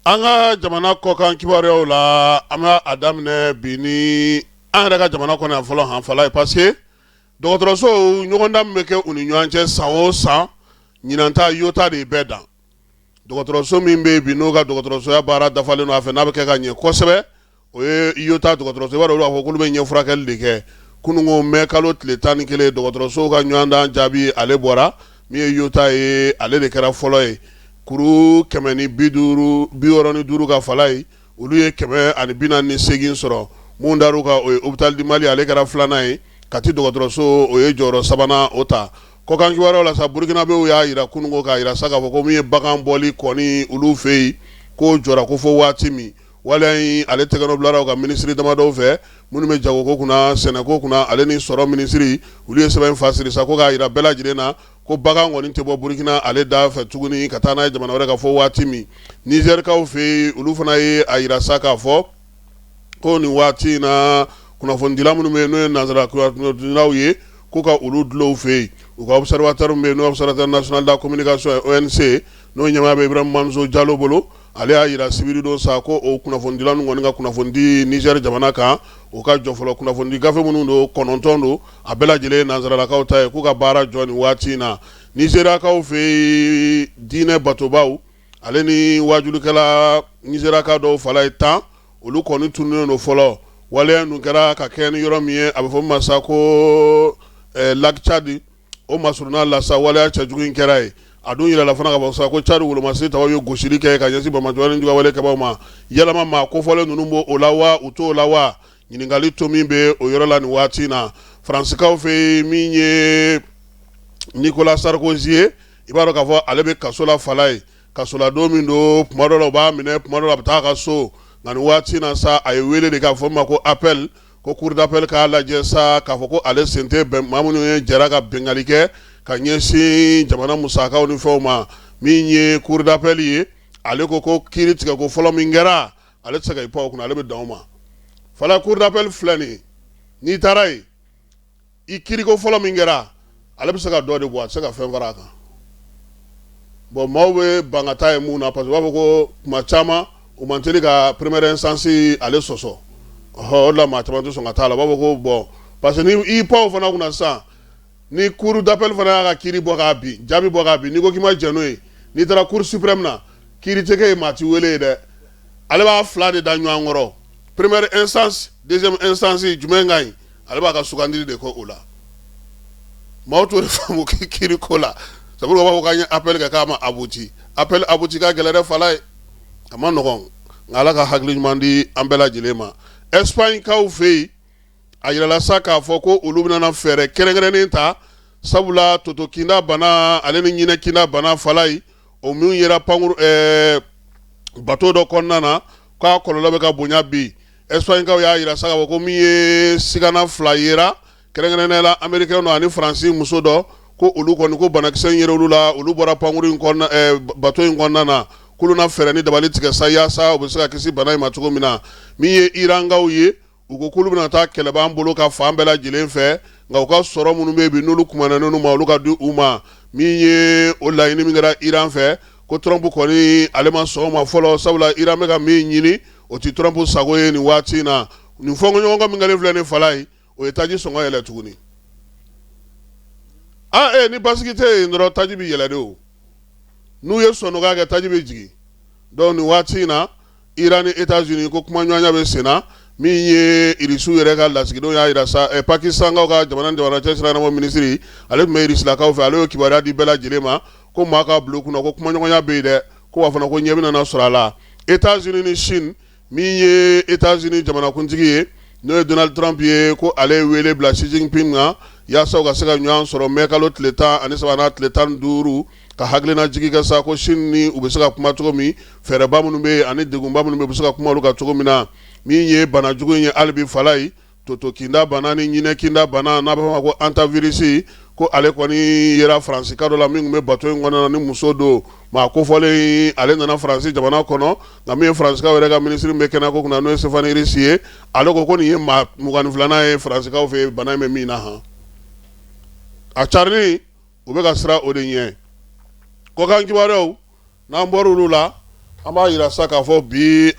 An ka jamana kɔkan kibaruyaw la, an bɛ a daminɛ bi ni an yɛrɛ ka jamana kɔnɔ yan fɔlɔ hanfala ye, parce que dɔgɔtɔrɔsow ɲɔgɔndan min bɛ kɛ u ni ɲɔgɔn cɛ san o san, ɲinan ta YOTA de ye bɛɛ dan. Dɔgɔtɔrɔso min bɛ yen bi, n'o ka dɔgɔtɔrɔsoya baara dafalen don a fɛ, n'a bɛ kɛ ka ɲɛ kosɛbɛ, o ye YOTA dɔgɔtɔrɔso. I b'a dɔn, olu b'a fɔ k'olu bɛ ɲɛ furakɛli de kɛ. Kununko mɛ kalo tile 11, dɔgɔtɔrɔsow ka ɲɔgɔndan jaabi ale bɔra. Min ye YOTA ye, ale de kɛra fɔlɔ ye, kuru 165 ka fala ye, olu ye 148 sɔrɔ. Mun dar'u kan, o ye Hôpital du Mali, ale kɛra filanan ye. Kati dɔgɔtɔrɔso, o ye jɔyɔrɔ sabanan o ta. Kɔkan kibaruyaw la sa, Burukinabew y'a jira kununko, k'a jira sa k'a fɔ ko min ye bagan bɔli kɔni olu fɛ yen, k'o jɔra ko fo waati min. Waleya in ale tɛgɛnɔ bilara u ka minisiri damadɔw fɛ, minnu bɛ jagoko kunna, sɛnɛko kunna, ale ni sɔrɔ minisiri. Olu ye sɛbɛn fasiri sa ko k'a jira bɛɛ lajɛlen na ko bagan kɔni tɛ bɔ Burukina ale da fɛ tuguni ka taa n'a ye jamana wɛrɛ kan fo waati min. Nizɛrikaw fɛ yen, olu fana ye a jira sa k'a fɔ ko nin waati in na, kunnafonidila minnu bɛ yen, n'o ye nansara kunnafonidilaw ye, k'u ka olu dulon u fɛ yen. U ka observatoire min bɛ yen, n'o Observatoire national de la communication ye, ONC, n'o ɲɛmaaya bɛ Ibrahim Manso Jalo bolo, ale y'a jira sibiridon sa ko o kunnafonidila ninnu kɔni ka kunnafonidi Nizɛri jamana kan, o ka jɔ fɔlɔ. Kunnafonidi gafe minnu don, 9 don, a bɛɛ lajɛlen ye nansaralakaw ta ye, k'u ka baara jɔ nin waati in na. Nizeriyakaw fɛ yen, diinɛ batobaw ale ni waajulikɛla nizeriyaka dɔw fala ye 10, olu kɔni tununnen don fɔlɔ. Waleya ninnu kɛra ka kɛ ni yɔrɔ min ye, a bɛ fɔ min ma sa ko Lac Tchad, o masurunna la sa, waleya cɛjugu in kɛra yen. A dun yirala fana ka fɔ sa ko Tchad wolomasiri tabaw ye gosili kɛ ka ɲɛsin banbaanci ni juguya kɛbaaw ma. Yalama maa kofɔlen ninnu b'o o la wa, u t'o la wa? Ɲininkali to min bɛ o yɔrɔ la nin waati in na. Faransikaw fɛ yen, min ye Nicolas Sarkozy ye, i b'a dɔn k'a fɔ ale bɛ kaso la fala ye, kasoladon min don, tuma dɔ la u b'a minɛ, tuma dɔ la a bɛ taa a ka so. Nka nin waati in na sa, a ye wele de k'a fɔ ma ko appel, ko cour d'appel k'a lajɛ sa k'a fɔ ko ale sen tɛ bɛn maa minnu ye jɛra ka binkanni kɛ ka ɲɛsin jamana musakaw ni fɛnw ma. Min ye cour d'appel ye, ale ko ko kiiri tigɛ ko fɔlɔ min kɛra, ale tɛ se ka i pan o kunna, ale bɛ dan o ma fala. Cour d'appel filɛ nin ye, n'i taara yen, i kiiriko fɔlɔ min kɛra, ale bɛ se ka dɔ de bɔ, a tɛ se ka fɛn fara a kan. Bon, maaw bɛ ban ka taa yen mun na? Parce que u b'a fɔ ko tuma caman u man teli ka première instance ale sɔsɔ. Ɔhɔ, o de la maa caman tɛ sɔn ka taa la. U b'a fɔ ko bon, parce que ni i pan o fana kunna sisan, ni cour d'appel fana y'a ka kiiri bɔ k'a bin, jaabi bɔ k'a bin, n'i ko k'i ma jɛn n'o ye, n'i taara cour suprême na, kiiri tɛ kɛ yen, maa t'i wele yen dɛ. Ale b'a fila de da ɲɔgɔn kɔrɔ, première instance, deuxième instance, jumɛn ka ɲi, ale b'a ka sugandili de kɛ o la. Maaw t'o de faamu kiiri ko la. Sabu u b'a fɔ k'an ye appel kɛ k'a ma abouti. Appel abouti ka gɛlɛn dɛ fala ye, a ma nɔgɔn, nka Ala ka hakili ɲuman di an bɛɛ lajɛlen ma. Espagne kaw fɛ yen, a yirala sa k'a fɔ ko olu bɛna fɛɛrɛ kɛrɛnkɛrɛnnen ta, sabula toto kinda bana ale ni ɲinɛ kinda bana fala ye, o min yera pankuru bato dɔ kɔnɔna na, k'a kɔlɔlɔ bɛ ka bonya bi. Espagnekaw y'a jira sa k'a fɔ ko min ye sigana fila yera, kɛrɛnkɛrɛnnenya la américain dɔ ani Faransi muso dɔ, ko olu kɔni ko banakisɛ in yera olu la, olu bɔra pankuru in kɔnɔna, bato in kɔnɔna na, k'olu na fɛɛrɛ ni dabali tigɛ sa yaasa u bɛ se ka kisi bana in ma cogo min na. Min ye Irankaw ye, u ko k'olu bɛna taa kɛlɛ b'an bolo ka fan bɛɛ lajɛlen fɛ, nka u ka sɔrɔ minnu bɛ yen bi, n'olu kumanɛnen ma, olu ka di u ma. Min ye o laɲini min kɛra Iran fɛ, ko Trump kɔni ale ma sɔn o ma fɔlɔ, sabula Iran bɛ ka min ɲini, o tɛ Trump sago ye nin waati in na. Nin fɔnkɔɲɔgɔnkɔ min kɛlen filɛ nin fala ye, o ye taji sɔngɔ yɛlɛ tuguni. Aa, ni basigi tɛ yen dɔrɔn, taji bɛ yɛlɛ de. O n'u ye sɔnnɔgɔya kɛ, taji bɛ jigin. Donc nin waati in na, Iran ni États-Unis ko kumaɲɔgɔnya bɛ sen na. Min ye Irisiw yɛrɛ ka lasigidenw y'a jira sa, Pakistankaw ka jamana ni jamana cɛ sira ɲɛnabɔ minisiri, ale tun bɛ Irisilakaw fɛ, ale y'o kibaruya di bɛɛ lajɛlen ma ko maa k'a bila u kunna ko kumaɲɔgɔnya bɛ yen dɛ, ko wa fana ko ɲɛ bɛna sɔrɔ a la États-Unis ni Chine. Min ye États-Unis jamanakuntigi ye, n'o ye Donald Trump ye, ko ale ye wele bila Xi Jinping ma yaasa u ka se ka ɲɔgɔn sɔrɔ mɛ kalo tile 13 n'a tile 15, ka hakilina jigi kɛ sa ko Chine ni u bɛ se ka kuma cogo min, fɛɛrɛba minnu bɛ yen ani degunba minnu bɛ yen, u bɛ se ka kuma olu kan cogo min na. Min ye bana jugu in ye hali bi fala ye, toto kinda bana ni ɲinɛ kinda bana, n'a bɛ fɔ ma ko hantavirus, ko ale kɔni yera Faransika dɔ la min tun bɛ bato in kɔnɔna na, ni muso don. Maa kofɔlen, ale nana Faransi jamana kɔnɔ, nka min ye Faransikaw yɛrɛ ka minisiri min bɛ kɛnɛyako kunna, n'o ye Stéphane Rist ye, ale ko ko nin ye maa 22nan ye Faransikaw fɛ bana in bɛ min na han. A carinni, u bɛ ka siran o de ɲɛ. Kɔkan kibaruyaw, n'an bɔra olu la, An b'a jira sa k'a fɔ bi.